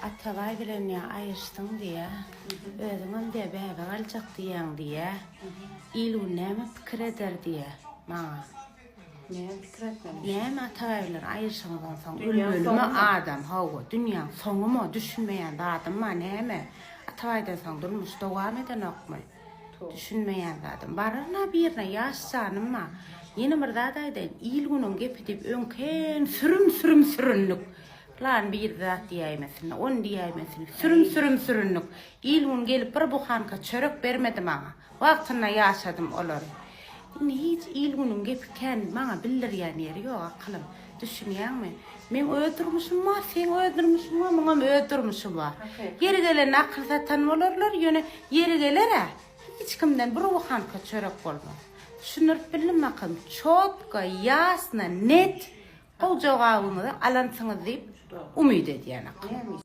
Atabaý bilen ýa aýyşdyň diýýä. Özüňem diýýä bäbek aljak diýýäň diýýä. Il-gün näme pikir eder diýýä maňa. Näme pikir etmeli? Näme Atabaý bilen aýyşyňdan soň ölmelimi adam hawa dünýäň soňumy düşünmeýän zadym bar näme? Atabaýdan soň durmuş dowam edenokmy? Düşünmeýän zadym. Bararyn-a birine, ýaş janym bar. Ýene bir zat aýdaýyn, il-günüň gepi diýip öňken sürüm-sürüm süründik. Pylan biri zat diýäýmesin, ony diýäýmesin. Sürüm-sürüm süründik. Il-gün gelip bir buhanka çörek bermedi maňa. Wagtynda ýaşadym olary. Indi hiç il-günüň gepi kän maňa bildirýän ýeri ýok, akylym. Düşünýäňmi? Meň öz durmuşym bar, seň öz durmuşyň bar, muňam öz durmuşy bar. Ýeri gelende akyl satan bolarlar, ýöne ýeri geler-ä, hiç kimden bir buhanka çörek bolmaz. Düşündirip bildim bakalym, çotko, ýasno, net, gowy jogabyňyzy alansyňyz diýip umyt edýän akylym.